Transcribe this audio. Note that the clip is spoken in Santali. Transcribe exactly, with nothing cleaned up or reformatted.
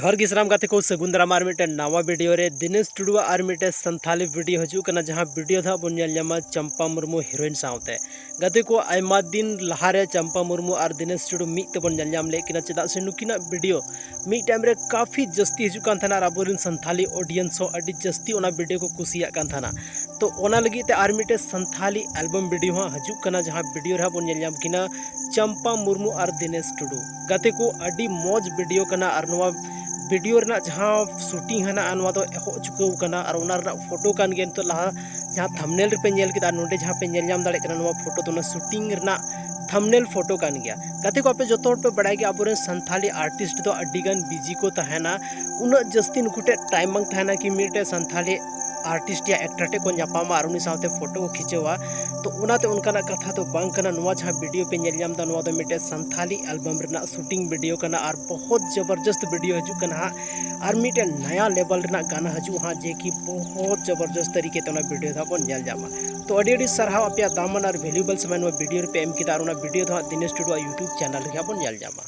ᱦᱚᱨ ᱜᱤᱥᱨᱟᱢ ᱜᱟᱛᱮ ᱠᱚ, ᱥᱟᱹᱜᱩᱱ ᱫᱟᱨᱟᱢ ᱟᱨ ᱢᱤᱫᱴᱮᱱ ᱱᱟᱣᱟ ᱵᱷᱤᱰᱤᱭᱳ ᱨᱮ᱾ ᱫᱤᱱᱮᱥ ᱴᱩᱰᱩᱣᱟᱜ ᱟᱨ ᱢᱤᱫᱴᱮᱱ ᱥᱟᱱᱛᱷᱟᱞᱤ ᱵᱷᱤᱰᱤᱭᱳ ᱦᱤᱡᱩᱜ ᱠᱟᱱᱟ, ᱡᱟᱦᱟᱸ ᱵᱷᱤᱰᱤᱭᱳ ᱫᱚ ᱦᱟᱸᱜ ᱵᱚᱱ ᱧᱮᱞ ᱧᱟᱢᱟ ᱪᱟᱢᱯᱟ ᱢᱩᱨᱢᱩ ᱦᱤᱨᱳᱭᱤᱱ ᱥᱟᱶᱛᱮ᱾ ᱜᱟᱛᱮ ᱠᱚ, ᱟᱭᱢᱟ ᱫᱤᱱ ᱞᱟᱦᱟᱨᱮ ᱪᱟᱢᱯᱟ ᱢᱩᱨᱢᱩ ᱟᱨ ᱫᱤᱱᱮᱥ ᱴᱩᱰᱩ ᱢᱤᱫ ᱛᱮᱵᱚᱱ ᱧᱮᱞ ᱧᱟᱢ ᱞᱮᱫ ᱠᱤᱱᱟ, ᱪᱮᱫᱟᱜ ᱥᱮ ᱱᱩᱠᱤᱱᱟᱜ ᱵᱷᱤᱰᱤᱭᱳ ᱢᱤᱫ ᱴᱟᱭᱤᱢ ᱨᱮ ᱠᱟᱯᱷᱤ ᱡᱟᱹᱥᱛᱤ ᱦᱤᱡᱩᱜ ᱠᱟᱱ ᱛᱟᱦᱮᱱᱟ ᱟᱨ ᱟᱵᱚᱨᱮᱱ ᱥᱟᱱᱛᱷᱟᱞᱤ ᱚᱰᱤᱭᱮᱱᱥ ᱦᱚᱸ ᱟᱹᱰᱤ ᱡᱟᱹᱥᱛᱤ ᱚᱱᱟ ᱵᱷᱤᱰᱤᱭᱳ ᱠᱚ ᱠᱩᱥᱤᱭᱟᱜ ᱠᱟᱱ ᱛᱟᱦᱮᱱᱟ᱾ ᱛᱚ ᱚᱱᱟ ᱞᱟᱹᱜᱤᱫ ᱛᱮ ᱟᱨ ᱢᱤᱫᱴᱮᱱ ᱥᱟᱱᱛᱷᱟᱞᱤ ᱮᱞᱵᱟᱢ ᱵᱷᱤᱰᱤᱭᱳ ᱦᱚᱸ ᱦᱤᱡᱩᱜ ᱠᱟᱱᱟ, ᱡᱟᱦᱟᱸ ᱵᱷᱤᱰᱤᱭᱳ ᱨᱮ ᱦᱟᱸᱜ ᱵᱚᱱ ᱧᱮᱞ ᱧᱟᱢ ᱠᱤᱱᱟ ᱪᱟᱢᱯᱟ ᱢᱩᱨᱢᱩ ᱟᱨ ᱫᱤᱱᱮᱥ ᱴᱩᱰᱩ᱾ ᱜᱟᱛᱮ ᱠᱚ, ᱟᱹᱰᱤ ᱢᱚᱡᱽ ᱵᱷᱤᱰᱤᱭᱳ ᱠᱟᱱᱟ ᱟᱨ ᱱᱚᱣᱟ ᱵᱷᱤᱰᱤᱭᱳ ᱨᱮᱱᱟᱜ ᱡᱟᱦᱟᱸ ᱥᱩᱴᱤᱝ ᱦᱮᱱᱟᱜᱼᱟ, ᱱᱚᱣᱟ ᱫᱚ ᱮᱦᱚᱵ ᱪᱩᱠᱟᱹᱣ ᱠᱟᱱᱟ ᱟᱨ ᱚᱱᱟ ᱨᱮᱱᱟᱜ ᱯᱷᱳᱴᱳ ᱠᱟᱱ ᱜᱮᱭᱟ᱾ ᱱᱤᱛᱚᱜ ᱞᱟᱦᱟ ᱡᱟᱦᱟᱸ ᱛᱷᱟᱢᱵᱽᱱᱮᱞ ᱨᱮᱯᱮ ᱧᱮᱞ ᱠᱮᱫᱟ ᱟᱨ ᱱᱚᱰᱮ ᱡᱟᱦᱟᱸ ᱯᱮ ᱧᱮᱞ ᱧᱟᱢ ᱫᱟᱲᱮᱭᱟᱜ ᱠᱟᱱᱟ, ᱱᱚᱣᱟ ᱯᱷᱳᱴᱳ ᱫᱚ ᱚᱱᱟ ᱥᱩᱴᱤᱝ ᱨᱮᱱᱟᱜ ᱛᱷᱟᱢᱵᱽᱱᱮᱞ ᱯᱷᱳᱴᱳ ᱠᱟᱱ ᱜᱮᱭᱟ᱾ ᱜᱟᱛᱮ ᱠᱚ, ᱟᱯᱮ ᱡᱚᱛᱚ ᱦᱚᱲ ᱯᱮ ᱵᱟᱲᱟᱭ ᱜᱮᱭᱟ, ᱟᱵᱚᱨᱮᱱ ᱥᱟᱱᱛᱷᱟᱞᱤ ᱟᱨᱴᱤᱥᱴ ᱫᱚ ᱟᱹᱰᱤ ᱜᱟᱱ ᱵᱤᱡᱤ ᱠᱚ ᱛᱟᱦᱮᱱᱟ᱾ ᱩᱱᱟᱹᱜ ᱡᱟᱹᱥᱛᱤ ᱱᱩᱠᱩ ᱴᱷᱮᱱ ᱴᱟᱭᱤᱢ ᱵᱟᱝ ᱛᱟᱦᱮᱱᱟ ᱠᱤ ᱢᱤᱫᱴᱮᱱ ᱥᱟᱱᱛᱷᱟᱞᱤ ᱟᱨᱴᱤᱥᱴ ᱭᱟ ᱮᱠᱴᱟᱨ ᱴᱷᱮᱱ ᱠᱚ ᱧᱟᱯᱟᱢᱟ ᱟᱨ ᱩᱱᱤ ᱥᱟᱶᱛᱮ ᱯᱷᱳᱴᱳ ᱠᱚ ᱠᱷᱤᱪᱟᱹᱣᱟ᱾ ᱛᱚ ᱚᱱᱟᱛᱮ ᱚᱱᱠᱟᱱᱟᱜ ᱠᱟᱛᱷᱟ ᱫᱚ ᱵᱟᱝ ᱠᱟᱱᱟ᱾ ᱱᱚᱣᱟ ᱡᱟᱦᱟᱸ ᱵᱷᱤᱰᱤᱭᱳ ᱯᱮ ᱧᱮᱞ ᱧᱟᱢ ᱮᱫᱟ, ᱱᱚᱣᱟ ᱫᱚ ᱢᱤᱫᱴᱮᱱ ᱥᱟᱱᱛᱷᱟᱞᱤ ᱮᱞᱵᱟᱢ ᱨᱮᱱᱟᱜ ᱥᱩᱴᱤᱝ ᱵᱷᱤᱰᱤᱭᱳ ᱠᱟᱱᱟ ᱟᱨ ᱵᱚᱦᱚᱛ ᱡᱚᱵᱚᱨᱡᱚᱥᱛ ᱵᱷᱤᱰᱤᱭᱳ ᱦᱤᱡᱩᱜ ᱠᱟᱱᱟ ᱦᱟᱸᱜ᱾ ᱟᱨ ᱢᱤᱫᱴᱮᱱ ᱱᱟᱭᱟ ᱞᱮᱵᱮᱞ ᱨᱮᱱᱟᱜ ᱜᱟᱱᱟ ᱦᱤᱡᱩᱜᱼᱟ ᱦᱟᱸᱜ, ᱡᱮ ᱠᱤ ᱵᱚᱦᱚᱛ ᱡᱚᱵᱚᱨᱡᱚᱥᱛ ᱛᱟᱹᱨᱤᱠᱮ ᱛᱮ ᱚᱱᱟ ᱵᱷᱤᱰᱤᱭᱳ ᱫᱚ ᱦᱟᱸᱜ ᱵᱚᱱ ᱧᱮᱞ ᱧᱟᱢᱟ᱾ ᱛᱚ ᱟᱹᱰᱤ ᱟᱹᱰᱤ ᱥᱟᱨᱦᱟᱣ ᱟᱯᱮᱭᱟᱜ ᱫᱟᱢᱟᱱ ᱟᱨ ᱵᱷᱮᱞᱩᱭᱮᱵᱚᱞ ᱥᱚᱢᱚᱭ ᱱᱚᱣᱟ ᱵᱷᱤᱰᱤᱭᱳ ᱨᱮᱯᱮ ᱮᱢ ᱠᱮᱫᱟ ᱟᱨ ᱚᱱᱟ ᱵᱷᱤᱰᱤᱭᱳ ᱫᱚ ᱦᱟᱸᱜ ᱫᱤᱱᱮᱥ ᱴᱩᱰᱩᱣᱟᱜ YouTube ᱪᱮᱱᱮᱞ ᱨᱮᱜᱮ ᱦᱟᱸᱜ ᱵᱚᱱ ᱧᱮᱞ ᱧᱟᱢᱟ᱾